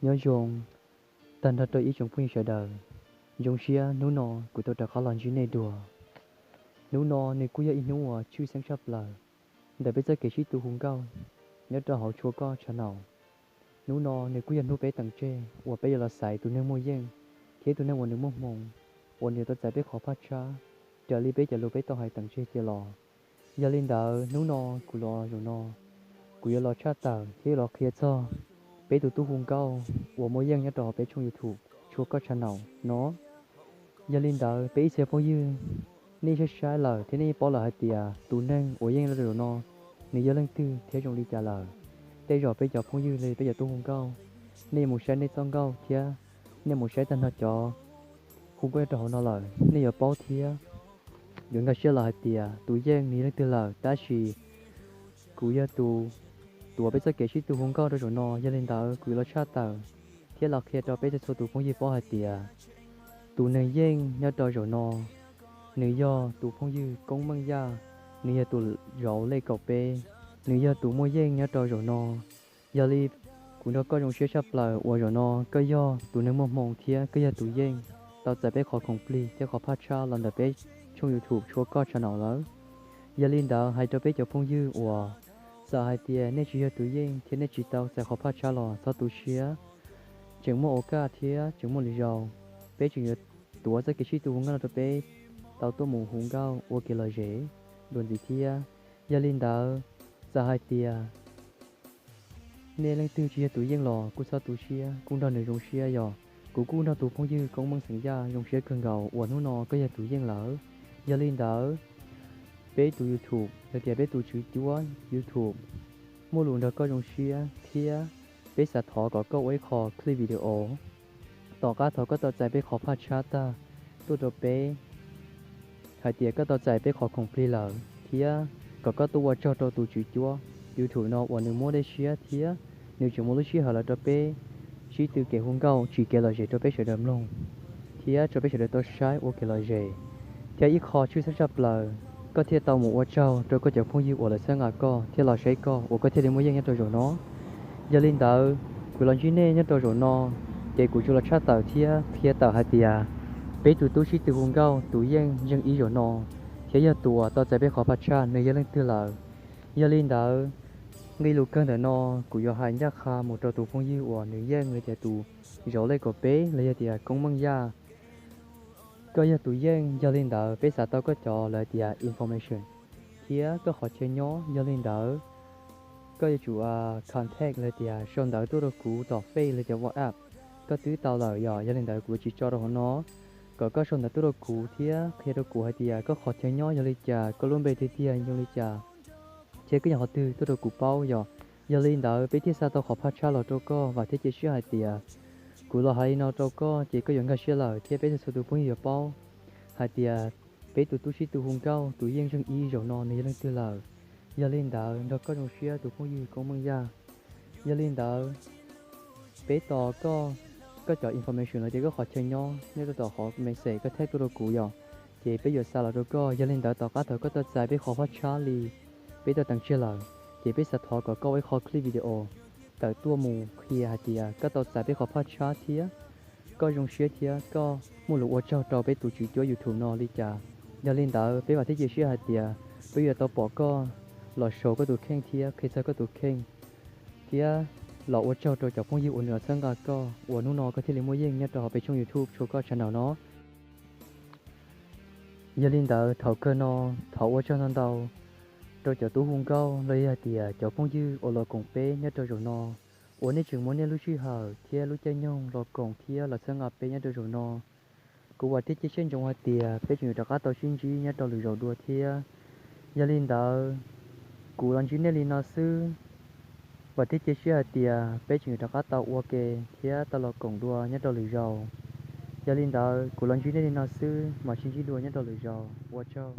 Nyob zoo tag nrho rau ib tsoom phooj ywg sawv daws. Zoo siab hnub no kuv tau rov qab los ntsib nej dua. Hnub no nws kuj yog ib hnub uas tshwj xeeb tshaj plaws ntawm peb txoj kev sib tw hu nkauj nyob rau hauv Tshua Koj channel. Hnub no nws kuj yog hnub peb teem tseg uas peb yuav los xaiv tus neeg muaj yeej thiab tus neeg uas nws muaj hmoo uas nws yuav tau txais peb qhov phaj tshab raws li peb cov lus peb tau hais teem tseg cia los. Yog li ntawd hnub no kuv los zaum no kuv yuav los tshaj tawm thiab yuav los qhia txog peb tus tub hu nkauj uas muaj yeej nyob rau hauv peb tshooj YouTube Tshua Koj channel no. Yog li ntawd peb ib txhia phooj ywg nej saib saib lawm thiab nej yeej paub lawm hais tias tus neeg uas yeej los zaum no nws yog leej twg thiab zoo li cas lawm. Tej zaum peb cov phooj ywg los yog peb cov tub hu nkauj, nej mus saib nej txoj nkauj thiab nej mus saib tag nrho cov hu nkauj nyob rau hauv no lawm nej yuav paub thiab yuav nkag siab lawm hais tias tus yeej nws yog leej twg lawm. Tab sis kuv yog tus tuav peb txoj kev sib tw hu nkauj rau zaum no, yog li ntawd kuv yuav los tshaj tawm thiab los qhia rau peb txhua tus phooj ywg paub hais tias tus neeg yeej nyob rau zaum no nws yog tus phooj ywg Koob Meej Yaj, nws yog tus zauv lej kaum peb, nws yog tus muaj yeej nyob rau zaum no. Yog li kuv nrog koj zoo siab tshaj plaws uas zaum no koj yog tus neeg muaj hmoo thiab koj yog tus yeej tau txais peb qhov khoom plig thiab qhov phaj tshab los ntawm peb tshooj YouTube Tshua Koj channel lawm. Yog li ntawd hais rau peb cov phooj ywg uas txawm hais tias nej tsis yog tus yeej thiab nej tsis tau txais qhov phaj tshab los txhob tu siab, tseem muaj ua kaj thiab tseem muaj lwm zaus, peb tseem yuav tuav txoj kev sib tw hu nkauj no rau peb tau tuaj mus hu nkauj ua kev lom zem dua ntxiv thiab. Yog li ntawd txawm hais tias nej leej twg tsis yog tus yeej los kuj txhob tu siab, kuj nrog nws zoo siab. Yog kuv kuj nrog tus phooj ywg Koob Meej Xeem Yaj zoo siab kawg nkaus uas hnub no koj yog tus yeej lawm. Yog li ntawd peb tus YouTube los tias peb tus tswv cuab YouTube muaj lus nrog koj zoo siab thiab peb xav thov kom koj ua ib qho clip video tom qab thaum koj tau txais peb qhov phaj tshab tag tuaj rau peb hais tias koj tau txais peb qhov khoom plig lawm thiab kom koj tuaj ua tsaug rau tus tswv cuab YouTube no uas nws muab dej siab thiab nws tseem muaj lub sij hawm los rau peb sib tw kev hu nkauj tsim kev lom zem rau peb sawv daws mloog thiab rau peb sawv daws tau saib ua kev lom zem. Thiab ib qho tshwj xeeb tshaj plaws, koj thiaj tau mus ua tsaug rau koj cov phooj ywg uas lawv txhawb nqa koj thiab los saib koj uas koj thiaj li muaj yeej nyob rau zaum no. Yog li ntawd kuv los ntsib nej nyob rau zaum no, ces kuv tsuas los tshaj tawm thiab qhia tawm hais tias peb tus tub sib tw hu nkauj tus yeej ntseeg ib zaum no thiab yog tus uas tau txais peb qhov phaj tshab nws yog leej twg lawm. Yog li ntawd nqe lus kawg ntawm no kuv yuav hais ncaj qha mus rau tus phooj ywg uas nws yeej los tias tus zauv lej kaum peb los yog tias Koob Meej Yaj. Koj yog tus yeej, yog li ntawd peb xav tau koj cov los tias information thiab koj qhov chaw nyob. Yog li ntawd koj yuav tsum contact los tias sau ntawv tuaj rau kuv tom Face los tias WhatsApp, koj twb tau lawm yom. Yog li ntawd kuv yuav tsis tso rau hauv no, kom koj sau ntawv tuaj rau kuv thiab qhia rau kuv hais tias koj qhov chaw nyob yog li cas, koj lub npe tiag tiag yog li cas, thiab koj nyob qhov twg tuaj rau kuv paub yom. Yog li ntawd peb thiaj xa tau qhov phaj tshab los rau koj. Vam thiab cia siab hais tias kuv los hais li no rau koj ces koj yuav nkag siab lawm thiab peb txhua tus phooj ywg yuav paub hais tias peb tus tub sib tw hu nkauj tus yeej ntseeg ib zaum no nws yog leej twg lawm. Yog li ntawd nrog koj zoo siab tus phooj ywg Koob Meej Yaj. Yog li ntawd peb tos koj, koj cov information los tias koj qhov chaw nyob nyob rau tom qhov message koj text tuaj rau kuv yom, ces peb yuav xa los rau koj. Yog li ntawd tom qab thaum koj tau txais peb qhov phaj tshab li peb tau teem tseg lawm, ces peb xav thov kom koj ua ib qho clip video tawm tuaj mus qhia hais tias koj tau txais peb qhov phaj tshab thiab koj zoo siab thiab koj muaj lus ua tsaug rau peb tus tswv cuab YouTube no li cas. Yog li ntawd peb vam thiab cia siab hais tias peb yuav tau pom koj los show koj tus kheej thiab qhia txog koj tus kheej thiab los ua tsaug rau cov phooj ywg uas nws los txhawb nqa koj uas hnub no koj thiaj li muaj yeej nyob rau hauv peb tshooj YouTube Tshua Koj channel no. Yog li ntawd thaum kawg no thov ua tsaug ntau ntau rau cov tub hu nkauj los yog hais tias cov phooj ywg uas los koom peb nyob rau zaum no, uas nej tseem muab nej lub sij hawm thiab lub caij nyoog los koom thiab los txhawb nqa peb nyob rau zaum no. Kuv vam thiab cia siab ntsoov hais tias peb tseem yuav rov qab tau sib ntsib nyob rau lwm zaus dua thiab. Yog li ntawd kuv los ntsib nej li no xwb. Vam thiab cia siab hais tias peb tseem yuav rov qab tau ua ke thiab tau los koom dua nyob rau lwm zaus. Yog li ntawd kuv los ntsib nej li no xwb, mam sib ntsib dua nyob rau lwm zaus. Ua tsaug.